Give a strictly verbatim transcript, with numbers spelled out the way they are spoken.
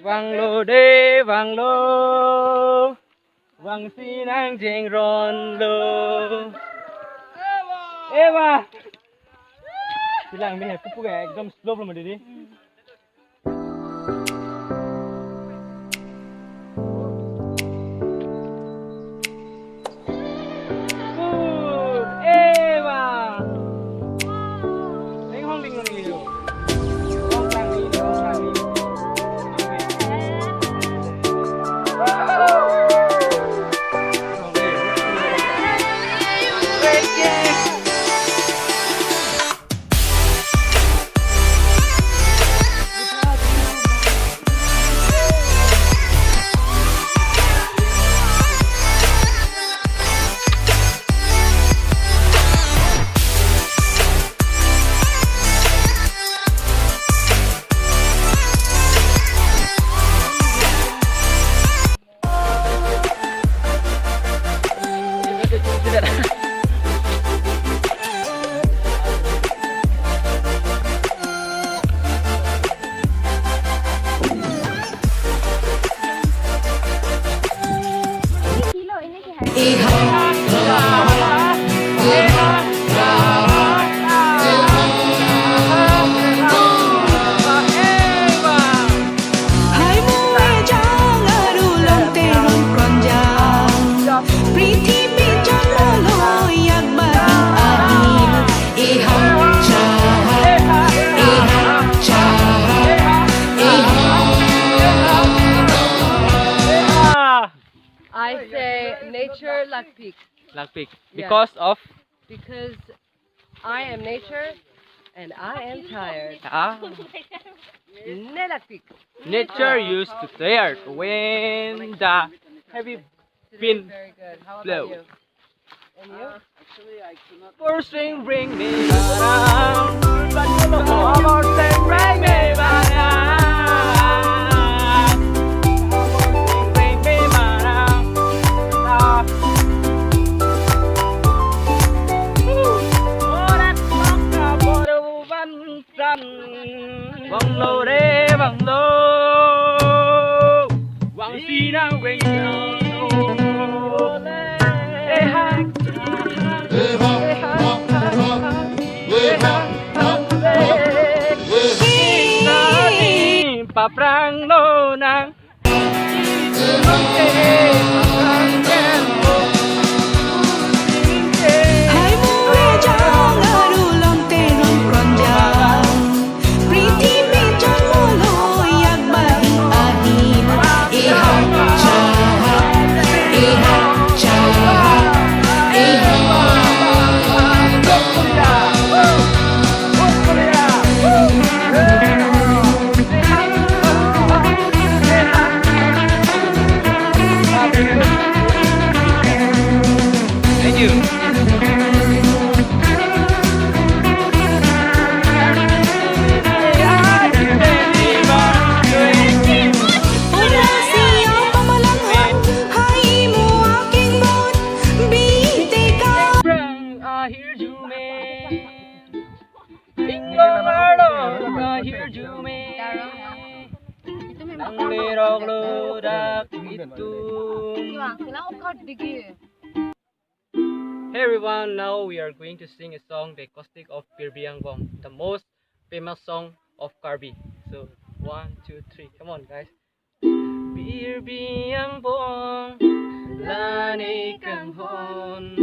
Vanglo de, vanglo. Vangsi nang jengronlo. Ewa. Silang me pupu ke ekdom slow lo didi. Good. Ewa. Ding hong ding hong ding. Hong dang ding, hong dang ding. Hai mu ejang aru long terong kronjang. Prithibi jang lolo yak baru ahi. Eha chaha, eha chaha, eha. I say nature lakpik. Lakpik. Yeah. Because of? Because I am nature and I am tired. Ah. Ne lakpik. Nature used to tired when the heavy wind blow. Today is very good. How about you? And you? First thing bring me around. First thing bring me around. Vanglo re, vanglo. Vangsi nang vanglo. Eha. Eha. Eha. Paprang lo nang. Hai mu ejang aru long terong kronjang. Prithibi jang lolo yak baru ahi. Eha chaha, eha chaha, eha. Thank you. Ahir jume. Inglong arlo ahir jume. Nang lerok lo dak itum. Hey everyone, now we are going to sing a song, the acoustic of Pirbi Angbong, the most famous song of Karbi. So, one, two, three, come on, guys. Pirbi angbong, lane kanghon,